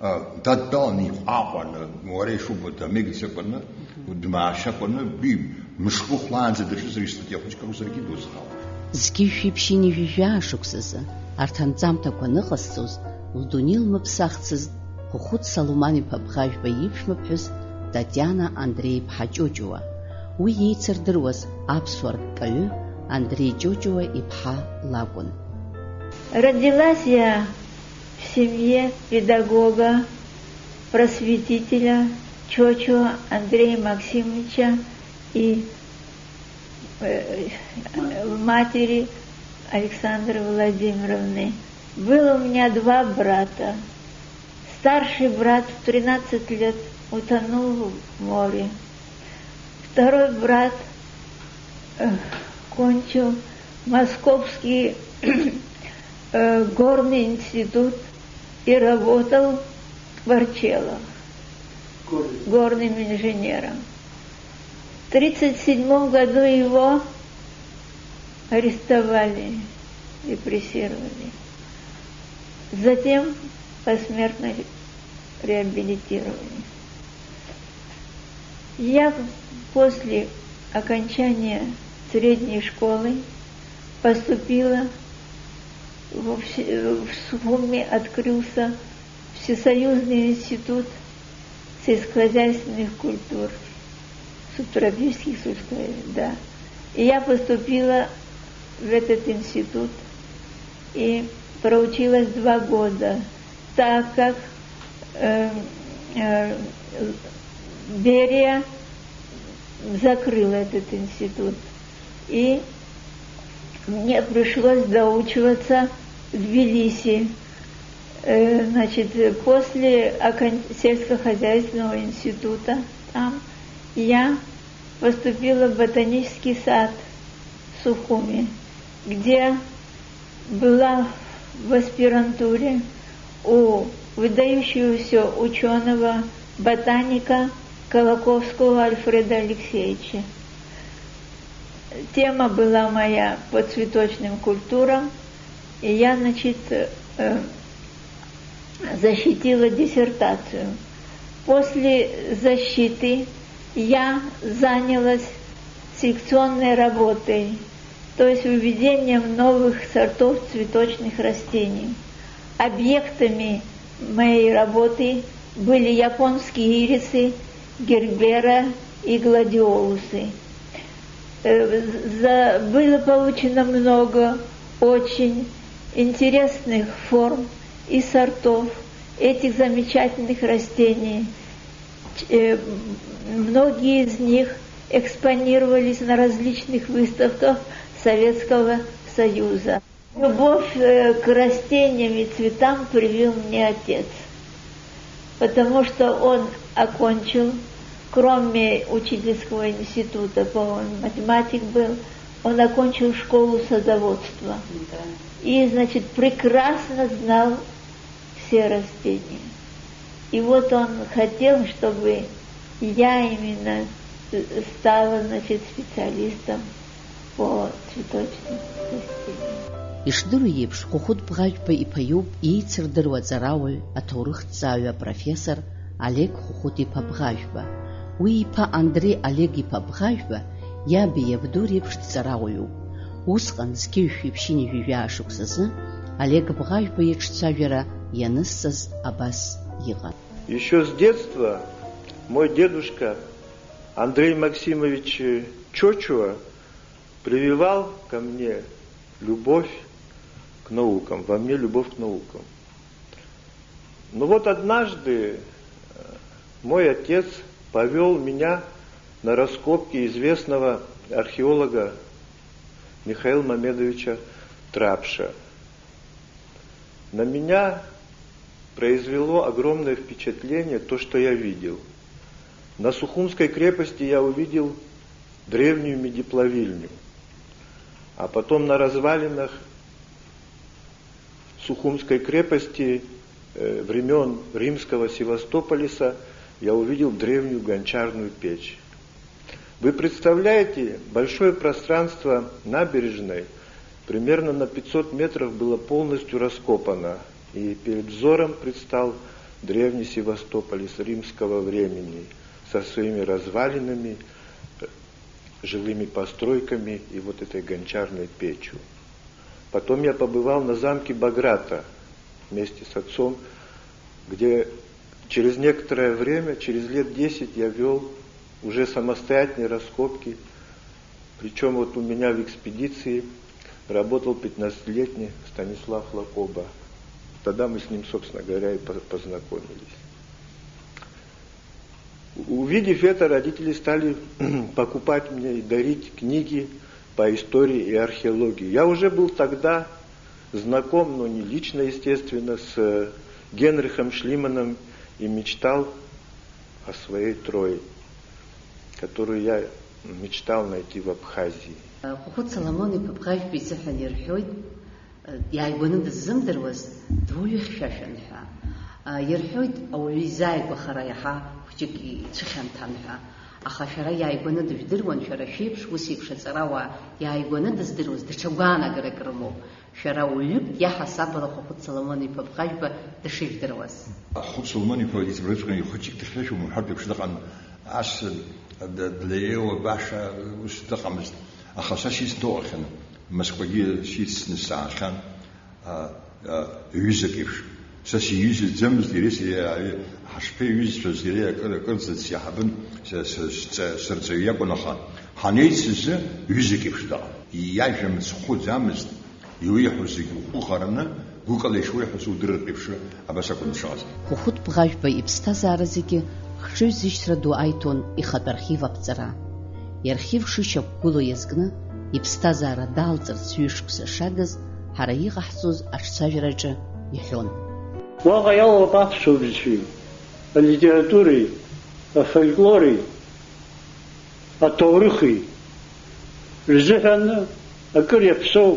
а, дадтәаланы иҟәаҟәаны, уара ишубо дамеигӡакәаны, дмаашьакәаны, уи мышкы хәлаанӡа даҿызар, истатиа хәыҷык акәзаргьы дуцхраауан. Зқьи жәшәи ԥшьынҩажәи жәаа шықәсазы, арҭ анҵамҭақәа аныҟасҵоз, лдунеи лмыԥсахцызт Хәыхәыт Салуман-иԥа Бӷажәба иԥшәмаԥҳәыс Татиана Андреи-иԥҳа Ҷоҷуа. Уи еицырдыруаз аԥсуа рккаҩы Андреи Ҷоҷуа иԥҳа лакәын. Родилась я в семье педагога, просветителя Чочуа Андрея Максимовича и, э, матери Александры Владимировны. Было у меня два брата. Старший брат в тринадцать лет утонул в море. Второй брат, э, кончил Московский, э, горный институт и работал в Ворчелах горным инженером. В тридцать седьмом году его арестовали, репрессировали. Затем посмертно реабилитировали. Я после окончания средней школы поступила в, вс- в Сухуми, открылся Всесоюзный институт сельскохозяйственных культур, субтропических сельскохозяйственных, да. И я поступила в этот институт и проучилась два года, так как э, э, Берия закрыл этот институт. И мне пришлось доучиваться в Тбилиси. Э, значит, после окон- сельскохозяйственного института там я поступила в ботанический сад в Сухуми, где была в аспирантуре у выдающегося ученого, ботаника Колоковского Альфреда Алексеевича. Тема была моя по цветочным культурам, и я, значит, э, защитила диссертацию. После защиты я занялась селекционной работой, то есть выведением новых сортов цветочных растений. Объектами моей работы были японские ирисы, гербера и гладиолусы. Э, за- было получено много очень интересных форм и сортов этих замечательных растений. Ч- э, Многие из них экспонировались на различных выставках Советского Союза. Любовь э, к растениям и цветам привил мне отец, потому что он окончил, кроме учительского института, по-моему, математик был, он окончил школу садоводства. Да. И, значит, прекрасно знал все растения. И вот он хотел, чтобы я именно э, стала, значит, специалистом по цветочным растениям. Ишдыру еиԥш, Хәыхәыт Бӷажәба иԥа иоуп еицырдыруа аҵарауаҩ, аҭоурыхҭҵааҩы, апрофессор Олег Хәыхәыт-иԥа Бӷажәба. Уи иԥа Андреи Олег-иԥа Бӷажәба иаби иабду реиԥш дҵарауаҩуп. Усҟан, зқьи жәшәи ԥшьынҩажәи жәаа шықәсазы, Олег Бӷажәба иҿцәажәара ианысҵаз абас иҟан. Еще с детства мой дедушка Андрей Максимович Чочуа прививал ко мне любовь к наукам, во мне любовь к наукам. Ну вот однажды э, мой отец повел меня на раскопки известного археолога Михаила Мамедовича Трапша. На меня произвело огромное впечатление то, что я видел. На Сухумской крепости я увидел древнюю медиплавильню, а потом на развалинах Сухумской крепости э, времен римского Севастополиса я увидел древнюю гончарную печь. Вы представляете, большое пространство набережной, примерно на пятьсот метров, было полностью раскопано, и перед взором предстал древний Севастополис римского времени со своими развалинами, э, жилыми постройками и вот этой гончарной печью. Потом я побывал на замке Баграта вместе с отцом, где через некоторое время, через лет десять я вел уже самостоятельные раскопки. Причем вот у меня в экспедиции работал пятнадцатилетний Станислав Лакоба. Тогда мы с ним, собственно говоря, и по- познакомились. Увидев это, родители стали покупать мне и дарить книги по истории и археологии. Я уже был тогда знаком, но не лично, естественно, с э, Генрихом Шлиманом и мечтал о своей Трое, которую я мечтал найти в Абхазии. Хәыхәыт Соломон-иԥа Бӷажәба изыҳәан ирҳәоит, иааигәаны дыззымдыруаз, дуаҩы хьшәашәан ҳәа. Ирҳәоит, ауаҩы изааигәахара иаҳа хәҷык ицәыхьанҭан ҳәа. Аха шәара иааигәаны дыжәдыруан, шәара шәеиԥш, ус еиԥш аҵарауаа иааигәаны дыздыруаз даҽа гәаанагарак рымоуп. Шәара уаҩык иаҳасаб ала Хәыхәыт Соломон-иԥа Бӷажәба дышижәдыруаз. Хәыхәыт Соломон-иԥа иҵабыргыҵәҟьаны ихәыҷык дахьрышәом уҳәартә еиԥш дыҟан, ас д-, длеиуа баша ус дыҟамызт. Аха са сисҭоуахьан, Москвагьы сицны саахьан. А, а, ҩызак еиԥш. Са сиҩызаӡамызт, иареи сареи аҩ-, ҳашԥеиҩызцәаз, иара акыр, акырӡа дсеиҳабын, са, са, сҵа-, сырҵаҩы иакәын, аха ҳанеицыз ҩызак еиԥш даҟан. Иажәа мыцхәыӡамызт, иуеиҳәо зегь ухәы ӷараны, гәыкала ишуеиҳәоз удырыртә еиԥш, абас акәын дшыҟаз. Хәыхәыт Бӷажәба иԥсҭазаара зегьы хҿыҩзышьҭра ду аиҭон ихатә архив аԥҵара. Иархив шышьақәгылоу иазкны, иԥсҭазаара даалҵырц ҩышықәса шагыз, ҳара иҟаҳҵоз аҿцәажәараҿы иҳәон. Уаҟа иалоуп аԥсуа бызшәеи, алитературеи, афольклори, аҭоурыхи рзыҳәан акыр иаԥсоу,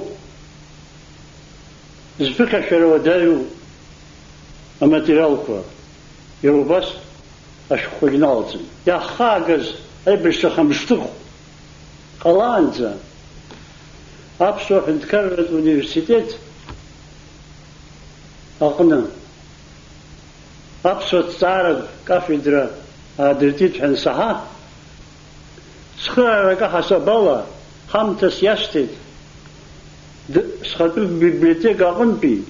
зԥыхьашәара уадаҩу аматериалқәа, иара убас ашәҟәқәагь налҵын. Иаҳхаагаз аибашьра хамшҭыхә ҟалаанӡа Аԥсуа ҳәынҭқарратә университет аҟны аԥсуа ҭҵааратә кафедра аадыртит ҳәа ансаҳа, цхыраарак аҳасабала ҳамҭас иасҭеит д-, схатәы библиотека аҟынтәи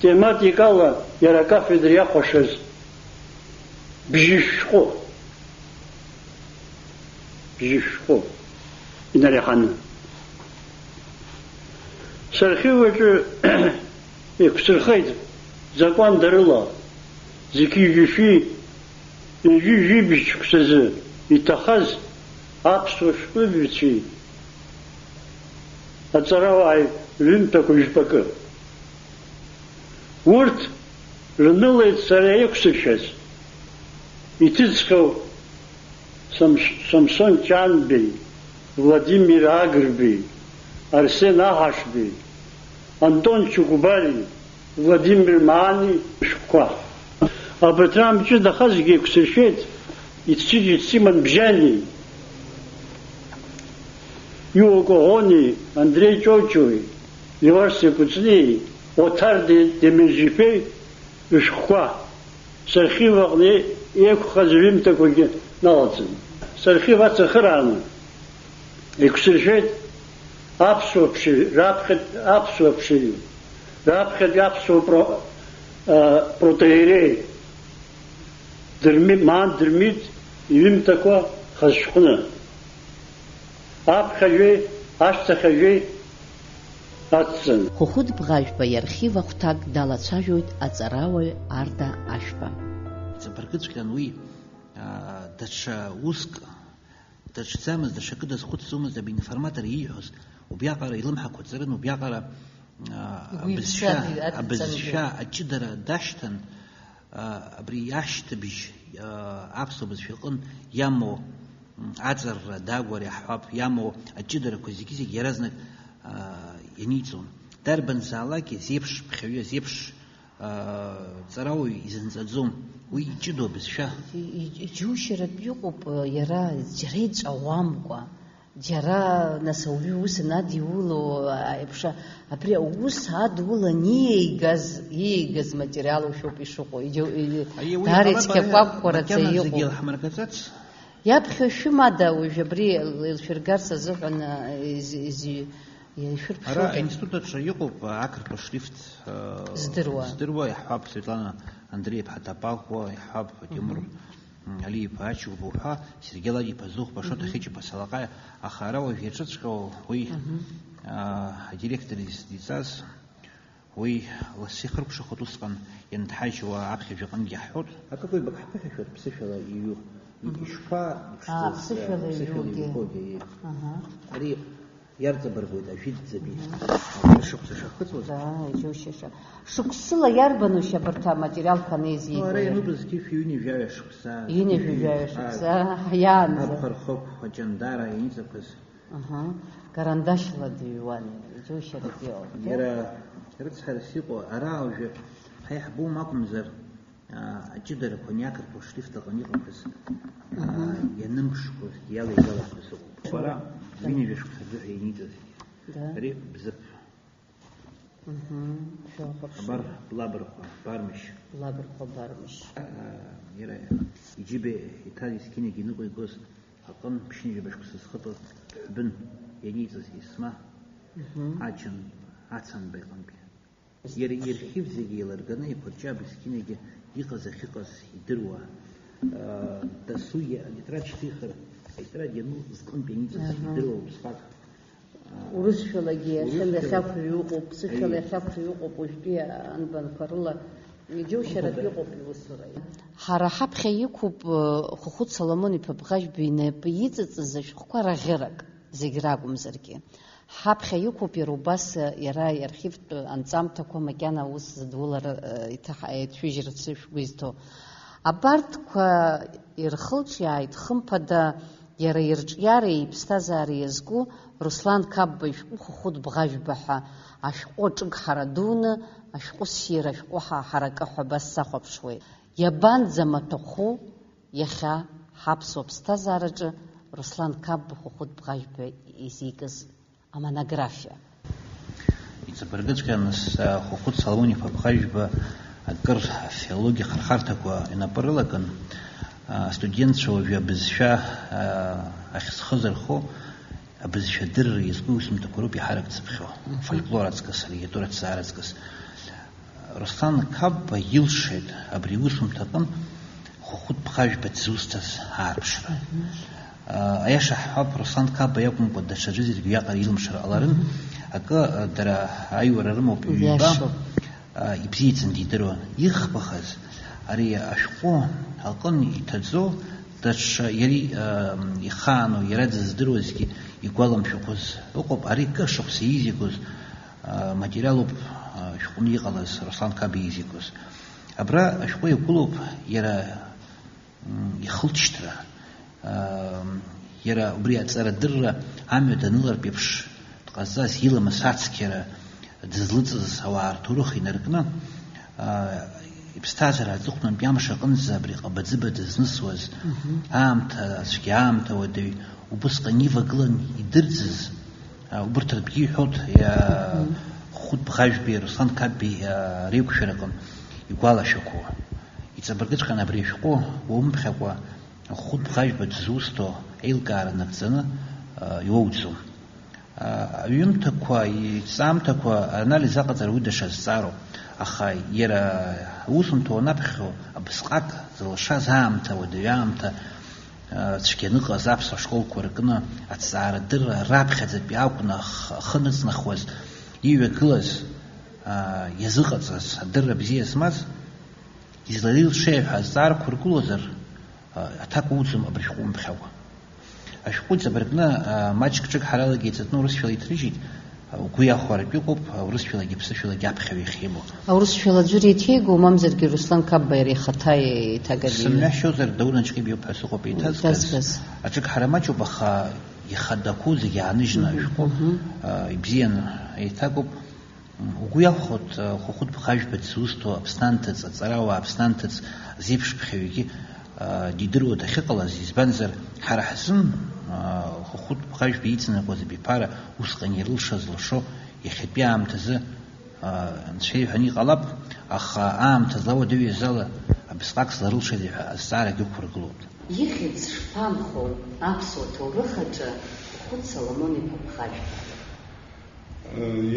тематикала иара акафедра иахәашаз бжьышәҟәы. Бжьышәҟәы инареиҳаны. Сархив аҿы еиқәсырхеит закәандарыла зқьи жәшәи ҩажәи жәибжь шықәсазы иҭахаз аԥсуа шәҟәыҩҩцәеи аҵарауааи рҩымҭақәа жәпакы. Урҭ рнылеит сара еиқәсыршәаз, иҭыҵхьоу Самс-, Самсон Ҷанбеи, Владимир Агрбеи, Арсен Аҳашбеи, Антон Чукубари, Владимир Маани шәҟәқәа. Абарҭ раамҭа ҷыдахазгьы еиқәсыршәеит Ицци-, Ицциман Бжьани, Иуа Коӷони, Андреи Ҷоҷуи, Леуарса Кәыҵниеи, Оҭар Де-, Демежьиԥеи рышәҟәқәа. Сархив аҟны еиқәхаз рҩымҭақәагьы налаҵаны, сархив ацхырааны еиқәсыршәеит аԥсуа ԥшьаҩ-, раԥхьатә аԥсуа ԥшьаҩы, раԥхьатәи аԥсуа про-, а, протоиерей Дырми-, Маан Дырмит иҩымҭақәа хазшәҟәны. Аԥхьажәеи ашьҭахьажәеи ацҵаны. Хәыхәыт Бӷажәба иархив ахәҭак далацәажәоит аҵарауаҩ Арда Ашәба. Иҵабыргыҵәҟьан уи, аа, даҽа уск, даҽӡамыз, даҽакы дазхәыцӡомызт, абри информатор ииҳәоз, убриаҟара илымҳақәа ҵарын, убриаҟара, аа, Игәы абызшәа, иԥсы адҵан-, абызшәа аҷыдара дашьҭан, аа, абри ашьҭыбжь, аа, аԥсуа бызшәа аҟын иамоу аҵарра, дагәара иаҳҳәап, иамоу аҷыдарақәа зегьы-зегь иаразнак, аа, ианиҵон. Дарбанзаалакгьы зеиԥш ԥхьаҩы, зеиԥш, аа, ҵарауаҩ изынҵаӡом. Уи иҷыдоу абызшәа. И-, и-, иџьушьаратә иҟоуп, иара џьара иҵәаауамкәа, џьара, нас, ауаҩы ус анадиуло, аиԥш, абри аус адула аниеигаз, иеигаз материалушәоуп ишыҟоу. Иџьу-, и-, Аиеи, уи даара ҟалап, ицқьақәа ара акәқәараӡа макьана иҟоуп. Зегьы илҳамыргаӡац. Иаԥхьа шәымада уажә абри еилшәыргарц азыҳәан, а, из-, из-, ишәырԥхьода? Ара аинститут аҿы иҟоуп, а, ақырҭуа шрифт, а, Здыруа. Здыруа, иаҳҳәап, Светлана Андреи-иԥҳа Тапалкуа, иаҳҳәап, Тимур, Мгм. м, Алиев-иԥа Ачуба уҳәа, Сергеи Лад-иԥа Зыхәба, Шоҭа Мгм. Хьыҷ-иԥа Салаҟаиа, аха ара уажә иаҿыҵәҟьоу уи, Мгм. а, адиректор из-, дицаз, Уи лассы ихыркәшахоит, усҟан ианҭҳажьуа аԥхьажә аҟынгьы иаҳҳәоит. Акык-ҩбак ҳԥыхьашәоит ԥсышәала иҩу. Мгм. Ишԥа-, Аа, ԥшӡаз, ԥсышәала ԥсышәала иҩугьы. Иҩхогьы, иеиԥш. Аҳа. Ари иарҵабыргуеит ажәытәӡатәи. Мгм. Шықәса шахыҵуаз. Да, иџьоушьаша. Шықәсыла иарбанушь абарҭ аматериалқәа анеизигои? Ну, ара иануп зқьышә ҩынҩажәаҩа шықәса. Ҩынҩажәаҩа шықәса, иаанӡа. Аԥхархықә, аҷандара ианиҵақәаз. Аҳа, карандашьла дыҩуан, иџьоушьаратәы иҟоуп. Иара рыцҳарас иҟоу, ара уажәы ҳаиҳабум акәымзар, Аа, аҷыдарақәа, аниақырҭуа шрифт аҟны иҟақәаз, аа, Мгм. ианымԥшқәа иалеигалақәаз ыҟоуп. Бара, Мгм. ҩынҩажәа шықәса азыҳәа ианиҵаз. Да. Ари бзыԥ. Мгм. Шәахәаԥшуа. Абар, блабархәа, бармышь. Блабархәа, бармышь. Аа, иара иџьыба иҭаз есқьынагьы иныҟәигоз аҟын ԥшьынҩажәа шықәса зхыҵуаз ҳәбын ианиҵаз Есма Мгм. Ачан Ацанба иҟынтәи. Иара иархив зегьы еилырганы еиқәырчы абысқьынагьы иҟаз ахьыҟаз идыруа, аа, дасу иа-, атетрадь шьҭихыр, атетрадь иану зҟынтә ианиҵаз Аҳа. Идыруа усҟак, аа, Урысшәалагьы иахьа-, урысшәала-, иахьақәыҩ ыҟоуп, ԥсышәала Аиеи. Иахьақәыҩ ыҟоуп, уажәтәи анбанқәа рыла иџьоушьаратә Хымԥада. Иҟоуп иусура. Ҳара ҳаԥхьа иқәуп, э, Хәыхәыт Соломон-иԥа Бӷажәба инапы иҵыҵыз ашәҟәқәа раӷьырак, зегь ракәымзаргьы. Ҳаԥхьа иқәуп иара убас, иара иархивтә анҵамҭақәа макьана аус зыдулара, э, иҭаҳ-, еицәыжьырц шәгәы изҭо. Абарҭқәа ирхылҿиааит, хымԥада, иара ирҿиареи иԥсҭазаареи иазку Руслан Қапба ишәҟәы Хәыхәыт Бӷажәба ҳәа ашәҟәы аҿыгҳара дуны, ашәҟәы ссир, ашәҟәы ҳа-, ҳаракы ҳәа абас сахәаԥшуеит. Иабанӡамаҭәахәу иахьа ҳаԥсуа ԥсҭазаараҿы Руслан Қапба Хәыхәыт Бӷажәба изикыз амонографиа. Иҵабыргыҵәҟьаны, а, Хәыхәыт Соломон-иԥа Бӷажәба акыр афилологиа ахырхарҭақәа инапы рылакын, а, астудентцәа уажәы абызшәа, а, ахьзхызырхо, абызшәа адырра иазку иусумҭақәа роуп иаҳарак дзыԥхьо, Мгм. Фольклор аҵкыс, алитература аҭҵаара аҵкыс. Руслан Қапба илшеит абри аусумҭа аҟынтә Хәыхәыт Бӷажәба дзусҭаз аарԥшра. Мгм. Аиаша ҳҳәап, Руслан Қапба иакәымкәа даҽаӡәы зегьы уиаҟара илымшар ҟаларын, Мгм. Акы, дара аиуара рымоуп, ҩба, Иашоуп. Ибзиаӡаны дидыруан. Ихбахаз, ари ашәҟәы аҟын иҭаӡо, даҽа иара, ихаану, иара дыздыруазгьы игәаламшәақәоз ыҟоуп, ари кыр шықәса изикуз, материалуп, шәҟәны иҟалаз, Руслан Қапба изикуз. Абра ашәҟәы иагәылоуп иара, м, ихылҵшьҭра, м, иара убри аҵарадырра амҩа данылартә еиԥш дҟазҵаз, иламыс ацқьара дызлыҵыз ауаа рҭоурых инаркны, а, иԥсҭазаара аҵыхәтәантәи амш аҟынӡа абри ҟабаӡыба дызнысуаз, Мгм. Аамҭа, ацәгьа аамҭа уадаҩ, убысҟан ивагылан идырӡыз, а, убырҭ ртәгьы иҳәоит, иа-, Мгм. Хәыхәыт Бӷажәбеи Руслан Қапбеи, а, реиқәшәараҟын игәалашәақәоу. Иҵабыргыҵәҟьан абри ашәҟәы уамыԥхьакәа, Хәыхәыт Бӷажәба дзусҭо аилкаара нагӡаны, а, иоуӡом. А, аҩымҭақәа, иҵамҭақәа анализ аҟаҵара уи даҽа зҵаароуп, аха иара аусумҭа уанаԥхьо, абысҟак зылшаз аамҭа, уадаҩы аамҭа, а, цәгьа аныҟаз аԥсуа школқәа ркны аҭҵаарадырра раԥхьаӡатәи акәны ах-, ахы аныҵнахуаз, иҩагылаз, а, иазыҟаҵаз, адырра бзиа змаз, изларылшеи ҳәа азҵаарақәа ргылозар, а, аҭак уӡом абри шәҟәы умԥхьакәа. Ашәҟәы ҵабыргны, а, маҷк ҿык ҳаралагьы иҵатәны урысшәала иҭрыжьит, а, угәы иахәаратәы иҟоуп, а, урысшәалагьы ԥсышәалагьы аԥхьаҩ иахьимоу. Аурысшәала аӡәыр иҭеигоу, мамзаргьы Руслан Қапба иара ихаҭа иҭаганы. Сымҩашьозар, Даур Наҷҟьебиоуп ҳәа сыҟоуп еиҭазгаз. Иҭазгаз. Аҿык ҳара маҷуп, аха ихадақәоу зегьы ааныжьны Мгм, ашәҟәы, мгм. А, ибзианы еиҭагоуп. Угәы иахәоит, Хәыхәыт Бӷажәба дзусҭоу Аԥсны анҭыҵ, аҵарауаа Аԥсны анҭыҵ зеиԥш ԥхьаҩгьы, а, дидыруа дахьыҟалаз, избанзар, ҳара ҳзын, а, Хәыхәыт Бӷажәба иҵанакуаз абиԥара усҟан ирылшаз лашо иахьатәи аамҭазы, а, анцәа иҳәан иҟалап, аха аамҭа злауадаҩыз ала абысҟак зларылшазеи ҳәа азҵаарагьы ықәыргылоуп. Ихьӡ шԥанхоу аԥсуа ҭоурых аҿы Хәыхәыт Соломон-иԥа Бӷажәба?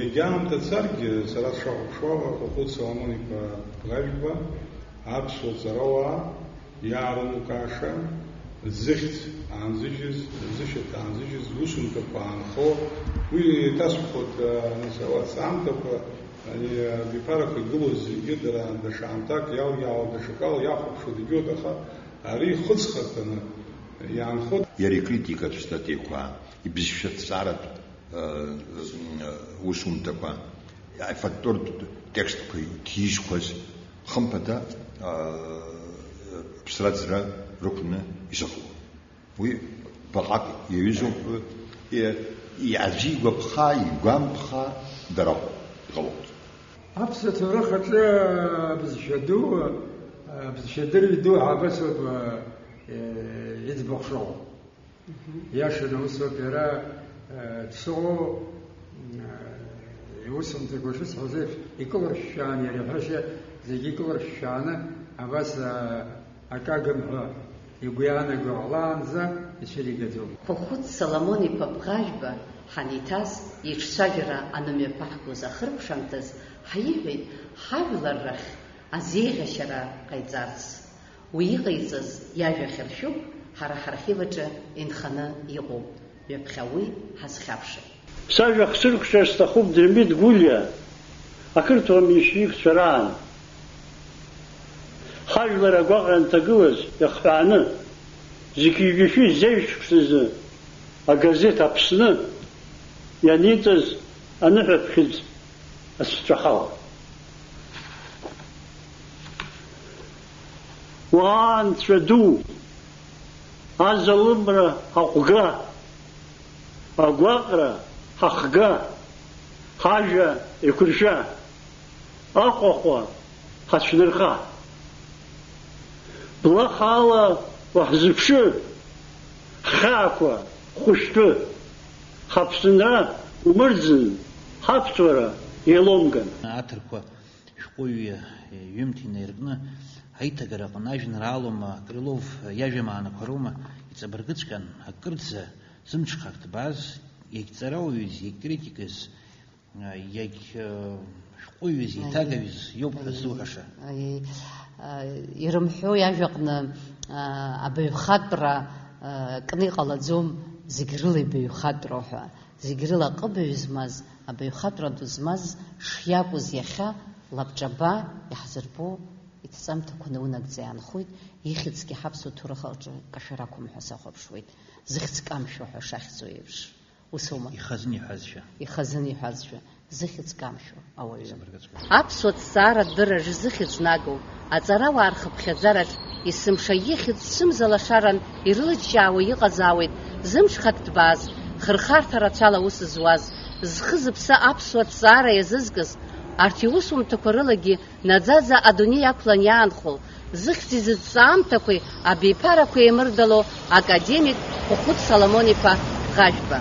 Егьа аамҭа царгьы, сара сшахәаԥшуала, Хәыхәыт Соломон-иԥа Бӷажәба аԥсуа ҵарауаа иаарымукааша, зыхьӡ аанзыжьыз, зышьаҭа аанзыжьыз, зусумҭақәа аанхо, уи еиҭасҳәоит, нас, ауаҭ аамҭақәа, ани, абиԥарақәа игылоз зегьы дара даҽа аамҭак иалиаауа, даҽакала иахәаԥшуа дагьоуп, аха ари ихыҵхырҭаны иаанхоит. Иара икритикатә статиақәа, ибызшәа ҭҵааратә усумҭақәа, афольклортә текстқәа иҭижьқәаз, хымԥада, аԥсра аӡра рықәны изыҟалон. Уи баҟак иаҩызоуп, и-, и-, аӡәы игәаԥха, игәамԥха, дара ыҟоуп, иҟалоит. Аԥсуа ҭоурых аҿы абызшәа ду Аԥсшьадырҩ ду ҳәа абас ауп, э, иӡбахә шыҟоу. Иашаны усоуп иара, э, дшыҟоу, э, иусумҭақәа шысҳәаз еиԥш, икылыршәшәааны иара иҳәашьа зегьы икылыршәшәааны абас, э, акы агым ҳәа игәы иаанаго ҟалаанӡа ицәыригаӡом. Хәыхәыт Соломон-иԥа Бӷажәба ҳанеиҭаз, иҿцәажәара анымҩаԥаҳгоз ахыркәшамҭаз, ҳаиҳәеит, ҳажәлар рахь азеиӷьашьара ҟаиҵарц. Уи иҟаиҵаз иажәа хьыршәыгә ҳара ҳархив аҿы инханы иҟоуп, ҩаԥхьа уи ҳазхьаԥшып. Сажәа хсыркәшар сҭахуп Дырмит Гәлиа ақырҭуа меншевикцәа раан. Ҳажәлар агәаҟра анҭагылаз иахҳәааны, зқьи жәшәи зеижә шықәсазы агазеҭ Аԥсны ианиҵаз аныҳәаԥхьыӡ ацәцәаҳауа. Уаа, Анцәа ду, азалымра ҳаҟәга, агәаҟра ҳахга, ҳажәа еиқәыршәа, Аҟәаҟәа ҳацәнырха. Бла хаала уаҳзыԥшы, ҳхьаақәа хәышәтәы, ҳаԥсынра умырӡын, ҳаԥсуара еилоумган. Аҭырқәа шәҟәыҩҩы ҩымҭа инаиркны, аиҭагара аҟны ажәеинраалоума, Крылов иажәа маанақәа роума иҵабыргыҵәҟьан, акырӡа зымҽхак ҭбааз, иагьҵарауаҩыз, иагькритикыз, иагь, э, шәҟәыҩҩыз, еиҭагаҩыз иоуп ҳәа ззуҳәаша. Аиеи, аиеи, а, ирымҳәои ажәаҟны, а, абаҩхатәра, а, кны иҟалаӡом, зегь рыла ибаҩхатәроу ҳәа. Зегь рыла аҟыбаҩ змаз, абаҩхатәра ду змаз шиакәыз иахьа лабҿаба иаҳзырбо иҭҵамҭақәа наунагӡа иаанхоит, ихьӡгьы ҳаԥсуа ҭоурых аҿы кашәара ақәым ҳәа сахәаԥшуеит, зыхьӡ камшәо ҳәа шахьӡу еиԥш. Ус аума? Ихазын иҳәазшәа. Ихазын иҳәазшәа, зыхьӡ камшәо ауаҩы. Аԥсуа ҭҵаара адырра рзыхьӡ нагоу аҵарауаа рхыԥхьаӡарахь есымша ихьӡ цәымза лашаран ирылыҷҷаауа иҟазаауеит зымҽхак ҭбааз, хырхарҭа рацәала аус зуаз, зхы-зыԥсы аԥсуа ҭҵаара иазызкыз, арҭ иусумҭақәа рылагьы наӡаӡа адунеи иақәлан иаанхо, зыхьӡи зыҭҵаамҭақәеи абиԥарақәа еимырдало академик Хәыхәыт Соломон-иԥа Ӷажәба.